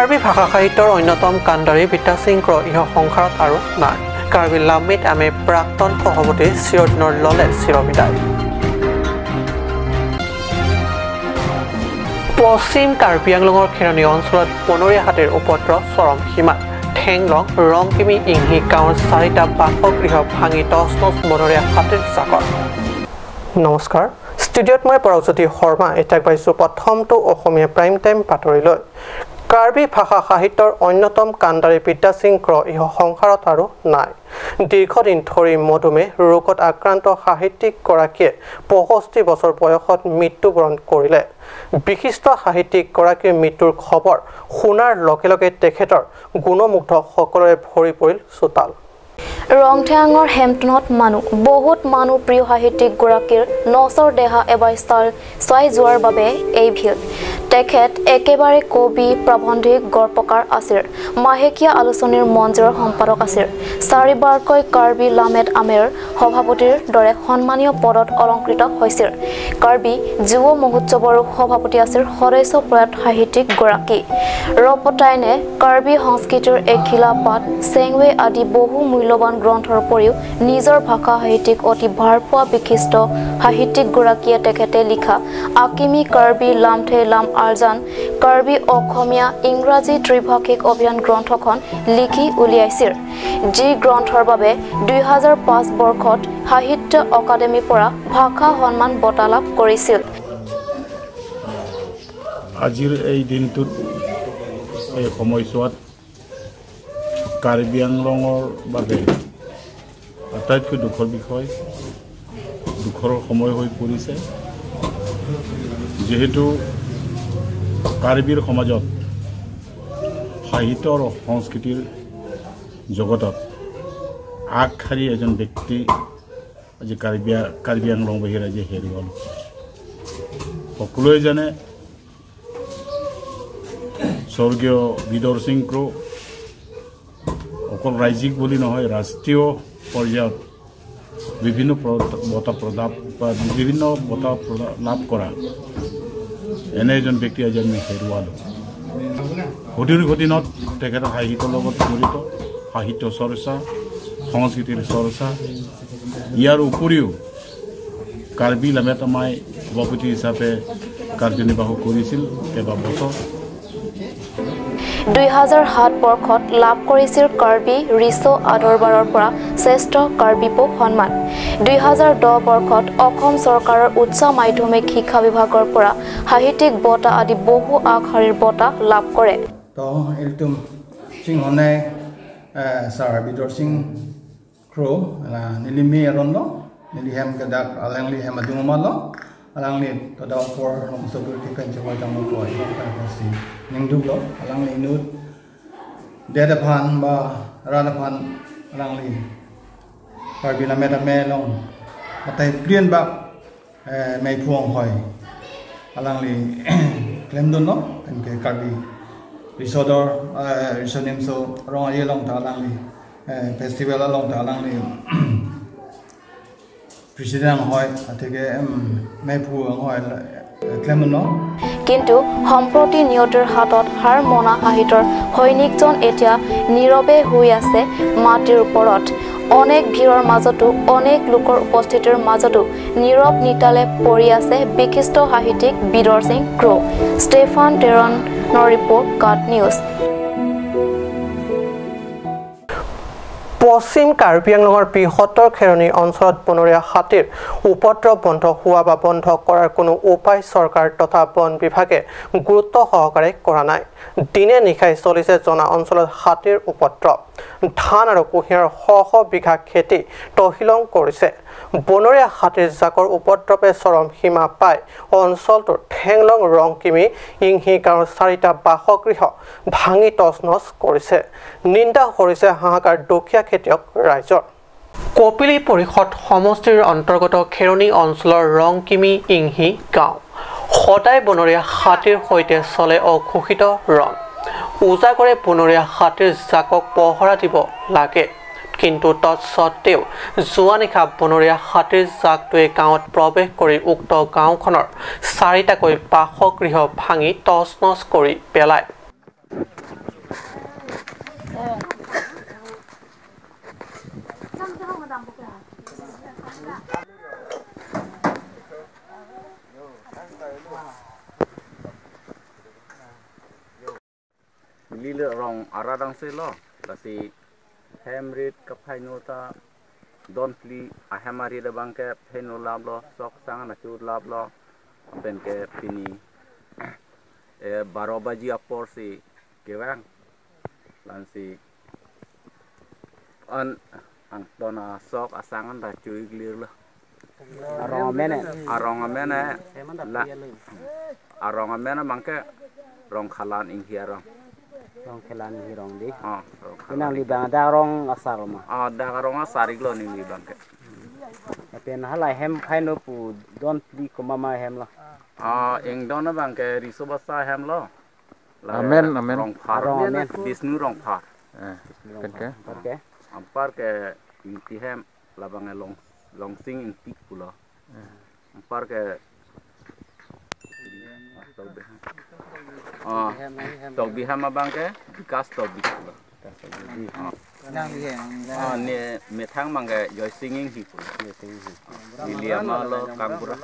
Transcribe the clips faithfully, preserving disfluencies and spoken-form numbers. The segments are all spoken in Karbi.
কাৰ্বি ভাষা সাহিত্যৰ অন্যতম কাণ্ডাৰী বিদ্যা সিং ক্ৰ ইহ সংসাৰত আৰু নাই। কাৰ্বি লামেট আমে প্ৰাক্তন সভাপতি চিৰদিনৰ ললে চিৰবিদায়। পশ্চিম কাৰ্বি আংলঙৰ খেৰণি অঞ্চলত বনৰীয়া হাতীৰ উপদ্ৰৱ চৰম সীমাত। ঠেংলং ৰংকিমি ইংহি গাঁৱৰ চাৰিটা বাসগৃহ ভাঙি তছনছ বনৰীয়া হাতীৰ জাকত। নমস্কাৰ, ষ্টুডিঅ'ত মই পৰকজ্যোতি শৰ্মা। এতিয়া আগবাঢ়িছো প্ৰথমটো অসমীয়া প্ৰাইম টাইম বাতৰিলৈ। কাৰ্বি ভাষা সাহিত্যৰ অন্যতম কাণ্ডাৰী বিদ্যা সিং ক্ৰ ইহ সংসাৰত আৰু নাই। দীৰ্ঘদিন ধৰি মধুমেহ ৰোগত আক্ৰান্ত সাহিত্যিকগৰাকীয়ে পঁয়ষষ্ঠি বছৰ বয়সত মৃত্যুবৰণ কৰিলে। বিশিষ্ট সাহিত্যিকগৰাকীৰ মৃত্যুৰ খবৰ শুনাৰ লগে লগে তেখেতৰ গুণমুগ্ধ সকলোৰে ভৰি পৰিল চোতাল। ৰংঠেঙৰ হেমটুনত মানুহ, বহুত মানুহ প্ৰিয় সাহিত্যিকগৰাকীৰ নচৰ দেহা এবাৰ ষ্টাৰ চোৱাই যোৱাৰ বাবে এই ভিৰ। তেখেত একেবাৰে কবি, প্ৰাবন্ধিক, গল্পকাৰ আছিল। মাহেকীয়া আলোচনীৰ মঞ্জুৰৰ সম্পাদক আছিল। চাৰিবাৰকৈ কাৰ্বি লামেট আমেৰ সভাপতিৰ দৰে সন্মানীয় পদত অলংকৃত হৈছিল। কাৰ্বি যুৱ মহোৎসৱৰো সভাপতি আছিল সদস্য প্ৰয়াত সাহিত্যিকগৰাকী। ৰপতাইনে কাৰ্বি সংস্কৃতিৰ এখিলা পাত, চেংৱে আদি বহু মূল্যৱান গ্ৰন্থৰ উপৰিও নিজৰ ভাষা সাহিত্যিক অতি ভালপোৱা বিশিষ্ট সাহিত্যিকগৰাকীয়ে তেখেতে লিখা আকিমি কাৰ্বি লামথে লাম আৰ্জান, কাৰ্বি অসমীয়া ইংৰাজী ত্ৰিভাষিক অভিধান গ্ৰন্থখন লিখি উলিয়াইছিল, যি গ্ৰন্থৰ বাবে দুই হাজাৰ পাঁচ বৰ্ষত সাহিত্য অকাডেমীৰ পৰা ভাষা সন্মান বঁটা লাভ কৰিছিল। আজিৰ এই দিনটোত, এই সময়ছোৱাত কাৰ্বি আংলঙৰ বাবে আটাইতকৈ দুখৰ বিষয়, দুখৰ সময় হৈ পৰিছে। যিহেতু কাৰ্বিৰ সমাজত সাহিত্য আৰু সংস্কৃতিৰ জগতত আগশাৰী এজন ব্যক্তি আজি কাৰ্বি, কাৰ্বি আংলংবাসী ৰাইজে হেৰুৱালো। সকলোৱে জানে, স্বৰ্গীয় বিদৰ সিং ক্ৰ অকল ৰাজ্যিক বুলি নহয়, ৰাষ্ট্ৰীয় পৰ্যায়ত বিভিন্ন প্ৰ-, বঁটা প্ৰদান বা বিভিন্ন বঁটা প্ৰদান লাভ কৰা এনে এজন ব্যক্তি আজি আমি হেৰুৱালো। সুদীৰ্ঘ দিনত তেখেতৰ সাহিত্যৰ লগত জড়িত, সাহিত্য চৰ্চা, সংস্কৃতিৰ চৰ্চা, ইয়াৰ উপৰিও কাৰ্বি লামেট আমাই সভাপতি হিচাপে কাৰ্যনিৰ্বাহ কৰিছিল কেইবাবছৰ। দুই হাজাৰ সাত বৰ্ষত লাভ কৰিছিল কাৰ্বি ৰিছ' আদৰবাৰৰ পৰা শ্ৰেষ্ঠ কাৰ্বিপো সন্মান। দুই হাজাৰ দহ বৰ্ষত অসম চৰকাৰৰ উচ্চ মাধ্যমিক শিক্ষা বিভাগৰ পৰা সাহিত্যিক বঁটা আদি বহু আগশাৰীৰ বঁটা লাভ কৰে। To ilitum chinghonnei, eh, Sir Bidor Sing Kro, la neli me aron lo, neli hem ke dak alangli hem adung amat lo, alangli to dak apor hom sobur ke pen chawai tang lo poi, pen pasi ningduk lo, alangli inut det aphan ba rat aphan alangli Karbi Lammet Amei along atai plien ba, eh, meiphu anghoi alangli klemdunlo, anke Karbi Riso Dor, eh, Riso Nimso Rong Aje along ta alangli, eh, festival along ta alangli president anghoi, athe ke, em, meiphu anghoi, eh, klemdunlo. কিন্তু সম্প্ৰতি নিয়তিৰ হাতত হাৰ মনা সাহিত্যৰ সৈনিকজন এতিয়া নীৰৱে শুই আছে মাটিৰ ওপৰত। অনেক ভিৰৰ মাজতো, অনেক লোকৰ উপস্থিতিৰ মাজতো নীৰৱ নিতালে পৰি আছে বিশিষ্ট সাহিত্যিক বিদৰ সিং ক্ৰ। ষ্টেফান টেৰণনৰ ৰিপৰ্ট, কাট নিউজ। পশ্চিম কাৰ্বি আংলঙৰ বৃহত্তৰ খেৰণি অঞ্চলত বনৰীয়া হাতীৰ উপদ্ৰৱ বন্ধ হোৱা বা বন্ধ কৰাৰ কোনো উপায় চৰকাৰ তথা বন বিভাগে গুৰুত্ব সহকাৰে কৰা নাই। দিনে নিশাই চলিছে জনা অঞ্চলত হাতীৰ উপদ্ৰৱ। ধান আৰু কুঁহিয়াৰ শ শ বিঘা খেতি তহিলং কৰিছে। বনৰীয়া হাতীৰ জাকৰ উপদ্ৰৱে চৰম সীমা পাই অঞ্চলটোৰ ঠেংলং ৰংকিমি ইংহি গাঁৱৰ চাৰিটা বাসগৃহ ভাঙি তছনছ কৰিছে। নিন্দা কৰিছে হাহাকাৰ দুখীয়া খেতিয়ক ৰাইজৰ। কপিলী পৰিষদ সমষ্টিৰ অন্তৰ্গত খেৰণি অঞ্চলৰ ৰংকিমি ইংহি গাঁও। সদায় বনৰীয়া হাতীৰ সৈতে চলে অঘোষিত ৰণ। উজাগৰে বনৰীয়া হাতীৰ জাকক পহৰা দিব লাগে, কিন্তু তৎসত্বেও যোৱা নিশা বনৰীয়া হাতীৰ জাকটোৱে গাঁৱত প্ৰৱেশ কৰি উক্ত গাঁওখনৰ চাৰিটাকৈ বাসগৃহ ভাঙি তছনছ কৰি পেলায়। Rong arat angse lo, lasi hem rit kaphaino ta don phli ahem arit abang ke phaino laplo, sok sang na chu laplo, pen ke pini eh, baro baji apor si kevang. Lansi an angton asok asang an ta chu-ik lir lo. Arong amen eh. Arong amen eh. Eman ta La- pi alo. Arong amen abang ke Rongkhalan Inghi arong. Rongkhalan Inghi arong di. Oh, Rongkhalan. Inang li bang dak arong asar ma. Oh, dak arong asar-ik lo neli abang ke. Lapen halahai hem phaino pu don phli komat ma hem lo. Ah, ingdon abang ke Riso Basa hem lo. La Amen, amen. Rongphar. Arong amen. Bisnu Rongphar. Eh, pen ke? Oke. Anpar ke Ingti hem labang ke Long Longsing Ingti pulo. Eh. Anpar ke ah, Tokbi hem abang ke Bikas Tokbi pulo. Nang ye. Ah, ne methang abang ke Joysing Inghi pulo. Joysing Inghi. Neli ama lo Kangbura.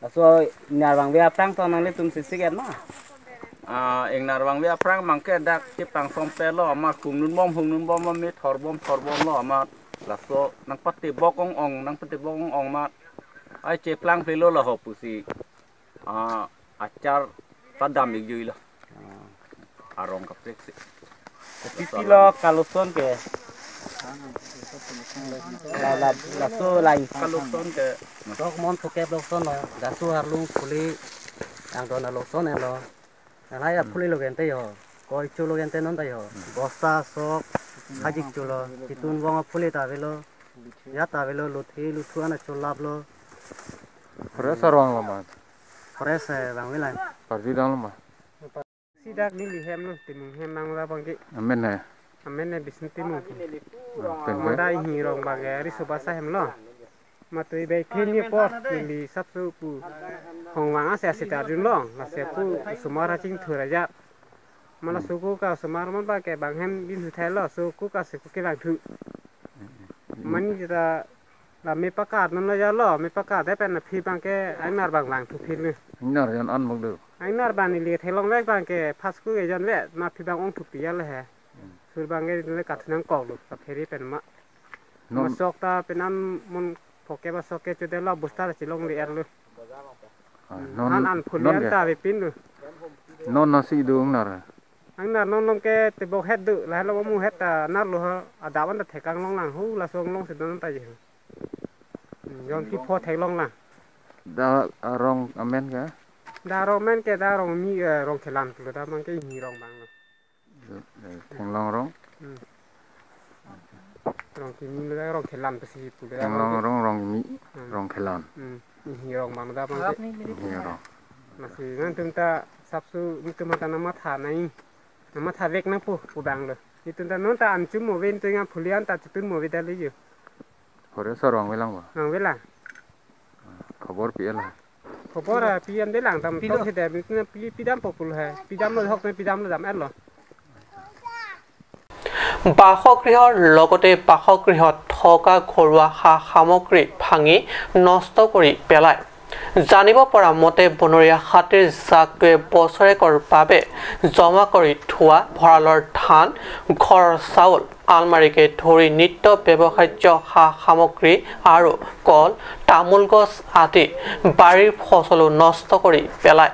Laso ingnar vangve aphrang to nanglitum sisik et ma? Ah, ingnar vangve aphrang abang ke dak chepangsom pe lo, ama hungnun bom, hungnun bom, ama thor bom, thor bom lo, ama laso nangpatebok ong-ong, nangpatebok ong-ong ma. Ai cheplang phelo laho pusi. Ah, achar padam-ik jui lo. Arong kaprek si. Pipilo kaloson ke. La, la, laso lain. Kaloson ke. Sok mon phuke block son lo. Gasu harlung phuli. Angdon aloson lo. Nang hai aphuli lo gente yo. Koi chu lo gente non ta yo. Bosta sok. Hajik chu lo. Chitun bong aphuli ta avelo. Ya ta avelo luthi luthu ana chu laplo. Fresh arong lo ma. Fresh eh bang vilai. Parti dang lo ma. Sidak neli hem lo, Timung hem nang la bang ke. Amen hai. Amen ne Bisnu Timung. Pen ke? Mada Inghi arong bang ke Riso Basa hem lo. Matui bai khin ni por neli sapsu pu hong vang ase ase ta jun lo, lasi pu sumar haching thur aja. Mala suku ka sumar mon bang ke bang hem bin hu thai lo, suku ka suku ke bang thu. Mani ta la me pakat non lo ya lo, me pakat de pen aphi bang ke ingnar bang vang thu phil ni. Ingnar jan an bang do. Ingnar bang neli theklong vek bang ke phas ku ke jan ve, ma phi bang ong thupi ya le he. Sur bang ke le kat nang kok lo, ka pheri pen ma. Non- Masok ta pen an mon phoke masok ke chude lo, bosta ta chilong le er lo. Ah, non, Han an phuli non an ke? Ta ve pin lo. Non nasi do ingnar. Ingnar non nom ke tebok het do, lahelo amu het ta nar lo ho, adap an ta thekang long lang hu, laso long si don ta je. Hmm, jon ki pho theklong lang. Da arong amen ke? Da arong amen ke, da arong mi, eh, Rongkhelan pulo, da bang ke Inghi arong bang lo. Theklong arong. Hmm. Rong kimi lo, da Rongkhelan pusi pulo, da Theklong bang ke. Arong, rong mi, Hmm. Rongkhelan. Hmm. Inghi arong bang da bang ke. Inghi arong. Lasi nangtum ta sapsu nangtum ta nangmatha nai. Nangmatha vek nangpo pu bang lo. Itum ta non ta an chum mo ven tu inga phuli an ta chitun mo ve da le yo. Hore so arong velang ba? Arong velang. Khobor pi-et lo. Khobor a pi an velang tam Pilo. Tok he da pi, pi dam po pulo he. Pi dam lo hok ne pi dam lo dam-et lo. বাসগৃহৰ লগতে বাসগৃহত থকা ঘৰুৱা সা সামগ্ৰী ভাঙি নষ্ট কৰি পেলায়। জানিব পৰা মতে, বনৰীয়া হাতীৰ জাকটোৱে বছৰেকৰ বাবে জমা কৰি থোৱা ভঁৰালৰ ধান, ঘৰৰ চাউল, আলমাৰীকে ধৰি নিত্য ব্যৱহাৰ্য সা সামগ্ৰী আৰু কল, তামোল গছ আদি বাৰীৰ ফচলো নষ্ট কৰি পেলায়।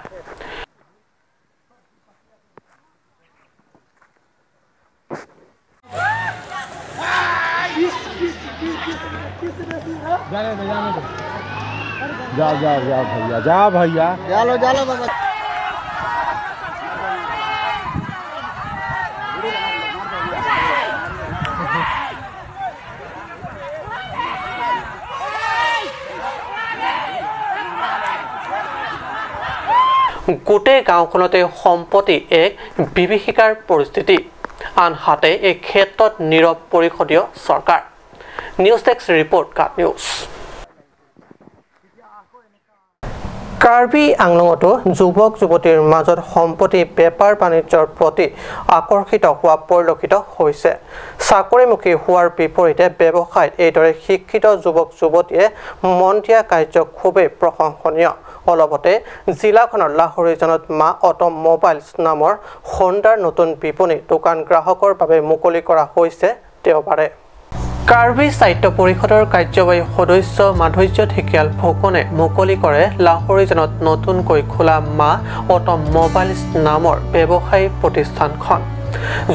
जा, जा, जा भैया, जा भैया। जा लो, जा लो बाबा। গোটেই গাঁওখনতে সম্পত্তি এক বিভীষিকাৰ পৰিস্থিতি। আনহাতে এই ক্ষেত্ৰত নীৰৱ পৰিষদীয় চৰকাৰ। নিউজ ডেস্ক ৰিপৰ্ট, কাট নিউজ। কাৰ্বি আংলঙতো যুৱক যুৱতীৰ মাজত সম্পত্তি বেপাৰ বাণিজ্যৰ প্ৰতি আকৰ্ষিত হোৱা পৰিলক্ষিত হৈছে। চাকৰিমুখী হোৱাৰ বিপৰীতে ব্যৱসায়ত এইদৰে শিক্ষিত যুৱক যুৱতীয়ে মন দিয়া কাৰ্য খুবেই প্ৰশংসনীয়। অলপতে জিলাখনৰ লাহৰিজনত মা অট'মবাইলছ নামৰ হোণ্ডাৰ নতুন বিপণী দোকান গ্ৰাহকৰ বাবে মুকলি কৰা হৈছে দেওবাৰে। কাৰ্বি সাহিত্য পৰিষদৰ কাৰ্যবাহী সদস্য মাধুৰ্য ঢেকীয়াল ফুকনে মুকলি কৰে লাহৰিজনত নতুনকৈ খোলা মা অট'মবাইলছ নামৰ ব্যৱসায়ী প্ৰতিষ্ঠানখন।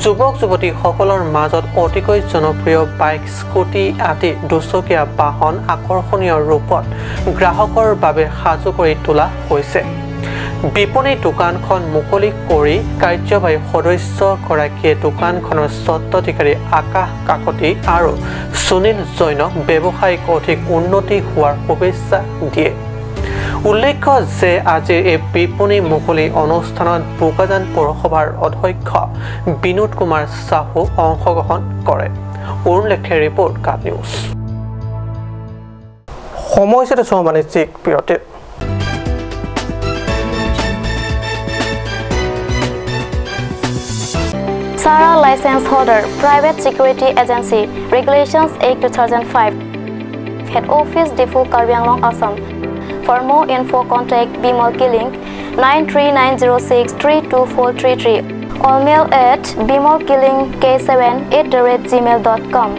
যুৱক যুৱতীসকলৰ মাজত অতিকৈ জনপ্ৰিয় বাইক, স্কুটি আদি দুচকীয়া বাহন আকৰ্ষণীয় ৰূপত গ্ৰাহকৰ বাবে সাজু কৰি তোলা হৈছে। বিপণী দোকানখন মুকলি কৰি কাৰ্যবাহী সদস্যগৰাকীয়ে দোকানখনৰ স্বত্বাধিকাৰী আকাশ কাকতি আৰু সুনীল জৈনক ব্যৱসায়িক অধিক উন্নতি হোৱাৰ শুভেচ্ছা দিয়ে। উল্লেখ্য যে আজিৰ এই বিপণী মুকলি অনুষ্ঠানত বোকাজান পৌৰসভাৰ অধ্যক্ষ বিনোদ কুমাৰ সাহু অংশগ্ৰহণ কৰে। অৰুণ লেখে ৰিপৰ্ট, কাট নিউজ। সময় হৈছে এটা চমু বাণিজ্যিক বিৰতিৰ। SARA license holder, Private Security Agency, Regulations Act two thousand five, Head Office, Diphu, Karbi Anglong, Assam. For more info, contact Bimal Killing, nine three nine zero six three two four three three, or mail at bimalkilling k seven at the rate gmail dot com.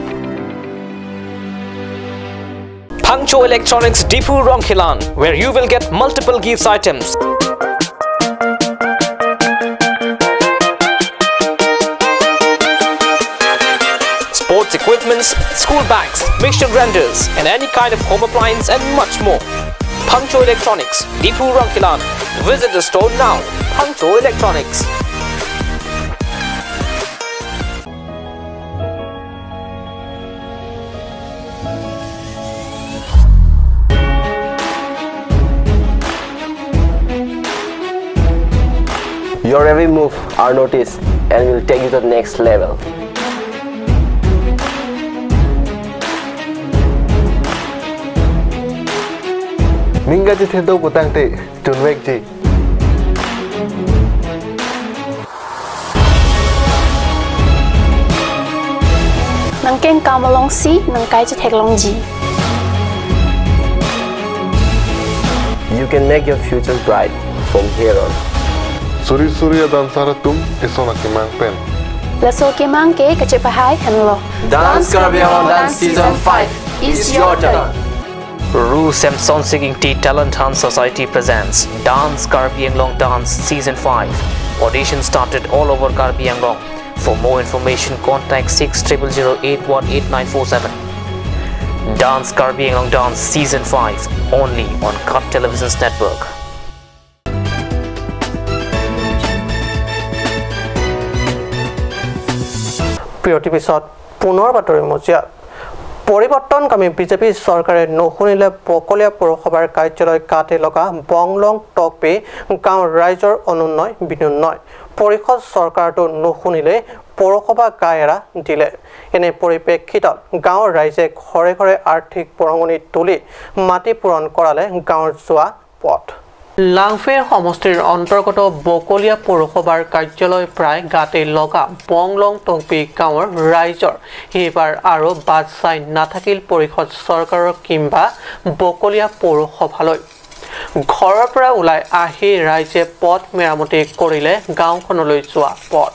Phangcho Electronics, Diphu, Rongkhelan, where you will get multiple gifts items. Sports equipments, school bags, mixture grinders, and any kind of home appliance and much more. Phangcho Electronics, Diphu, Rongkhelan. Visit the store now. Phangcho Electronics. Your every move are noticed and will take you to the next level. Ning kachethek do putangte, chunvekji. Nangkengkam alongsi nangkai chetheklongji. You can make your future bright from here on. Suri suri a-dancer atum eson akemang pen. Laso akemang ke kachepahai henlo Dance Karbi Anglong Dance Season five. It's your turn. Ru Semson Sing Ingti Talent Hunt Society presents Dance Karbi Anglong Dance Season five. Audition started all over Karbi Anglong. For more information, contact six triple zero eight one eight nine four seven. Dance Karbi Anglong Dance Season five, only on Cut Televisions Network. প্ৰিয় টিভি চাওক, পুনৰ বাতৰি মজিয়াত। পৰিৱৰ্তনকামী বিজেপি চৰকাৰে নুশুনিলে বকলীয়া পৌৰসভাৰ কাৰ্যালয় গাতে লগা বংলং টকবি গাঁৱৰ ৰাইজৰ অনুন্নয় বিনুন্নয়। পৰিষদ চৰকাৰতো নুশুনিলে পৌৰসভা গা এৰা দিলে। এনে পৰিপ্ৰেক্ষিতত গাঁৱৰ ৰাইজে ঘৰে ঘৰে আৰ্থিক বৰঙণি তুলি মাটি পূৰণ কৰালে গাঁৱৰ যোৱা পথ। লাংফেৰ সমষ্টিৰ অন্তৰ্গত বকলীয়া পৌৰসভাৰ কাৰ্যালয় প্ৰায় গাতে লগা বংলং টকবি গাঁৱৰ ৰাইজৰ এইবাৰ আৰু বাট চাই নাথাকিল পৰিষদ চৰকাৰৰ কিম্বা বকলীয়া পৌৰসভালৈ। ঘৰৰ পৰা ওলাই আহি ৰাইজে পথ মেৰামতি কৰিলে গাঁওখনলৈ যোৱা পথ।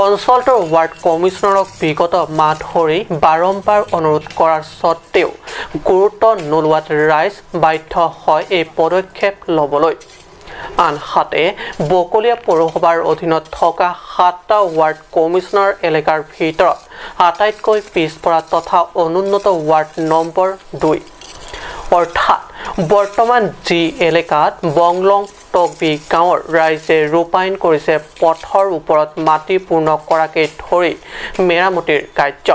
অঞ্চলটোৰ ৱাৰ্ড কমিছনাৰক বিগত মাহ ধৰি বাৰম্বাৰ অনুৰোধ কৰাৰ স্বত্বেও গুৰুত্ব নোলোৱাত ৰাইজ বাধ্য হয় এই পদক্ষেপ ল'বলৈ। আনহাতে বকলীয়া পৌৰসভাৰ অধীনত থকা সাতটা ৱাৰ্ড কমিছনাৰ এলেকাৰ ভিতৰত আটাইতকৈ পিছপৰা তথা অনুন্নত ৱাৰ্ড নম্বৰ দুই, অৰ্থাৎ বৰ্তমান যি এলেকাত বংলং টকবি গাঁৱৰ ৰাইজে ৰূপায়ণ কৰিছে পথৰ ওপৰত মাটি পূৰ্ণ কৰাকে ধৰি মেৰামতিৰ কাৰ্য।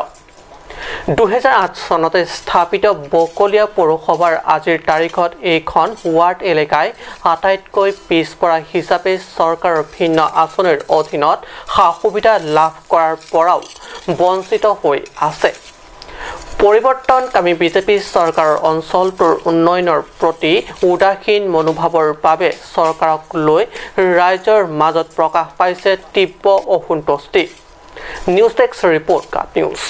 দুহেজাৰ আঠ চনতে স্থাপিত বকলীয়া পৌৰসভাৰ আজিৰ তাৰিখত এইখন ৱাৰ্ড এলেকাই আটাইতকৈ পিছপৰা হিচাপে চৰকাৰৰ ভিন্ন আঁচনিৰ অধীনত সা সুবিধা লাভ কৰাৰ পৰাও বঞ্চিত হৈ আছে। পৰিৱৰ্তনকামী বিজেপি চৰকাৰৰ অঞ্চলটোৰ উন্নয়নৰ প্ৰতি উদাসীন মনোভাৱৰ বাবে চৰকাৰক লৈ ৰাইজৰ মাজত প্ৰকাশ পাইছে তীব্ৰ অসন্তুষ্টি। নিউজ ডেস্ক ৰিপৰ্ট, কাট নিউজ।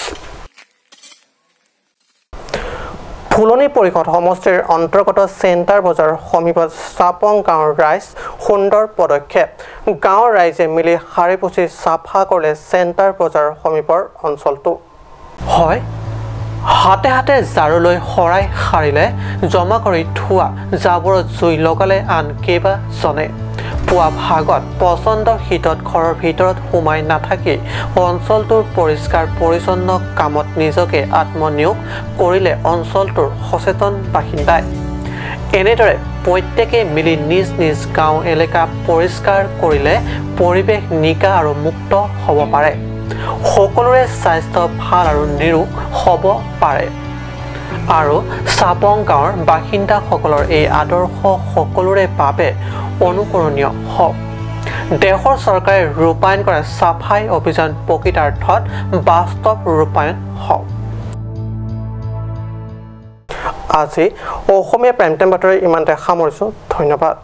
ফুলনি পৰিষদ সমষ্টিৰ অন্তৰ্গত চেণ্টাৰ বজাৰ সমীপত চাপং গাঁৱৰ ৰাইজ সুন্দৰ পদক্ষেপ। গাঁৱৰ ৰাইজে মিলি সাৰি পুচি চাফা কৰিলে চেণ্টাৰ বজাৰ সমীপৰ অঞ্চলটো। হয়, হাতে হাতে ঝাৰু লৈ শৰাই সাৰিলে জমা কৰি থোৱা জাবৰত জুই লগালে আন কেইবাজনে। পুৱা ভাগত প্ৰচণ্ড শীতত ঘৰৰ ভিতৰত সোমাই নাথাকি অঞ্চলটোৰ পৰিষ্কাৰ পৰিচ্ছন্ন কামত নিজকে আত্মনিয়োগ কৰিলে অঞ্চলটোৰ সচেতন বাসিন্দাই। এনেদৰে প্ৰত্যেকে মিলি নিজ নিজ গাঁও এলেকা পৰিষ্কাৰ কৰিলে পৰিৱেশ নিকা আৰু মুক্ত হ'ব পাৰে। সকলোৰে স্বাস্থ্য ভাল আৰু নিৰোগ হ'ব পাৰে। আৰু চাপং গাঁৱৰ বাসিন্দাসকলৰ এই আদৰ্শ সকলোৰে বাবে অনুকৰণীয় হওক। দেশৰ চৰকাৰে ৰূপায়ণ কৰা চাফাই অভিযান প্ৰকৃতাৰ্থত বাস্তৱ ৰূপায়ণ হওক। আজি অসমীয়া প্ৰাইম টাইম বাতৰি ইমানতে সামৰিছোঁ। ধন্যবাদ।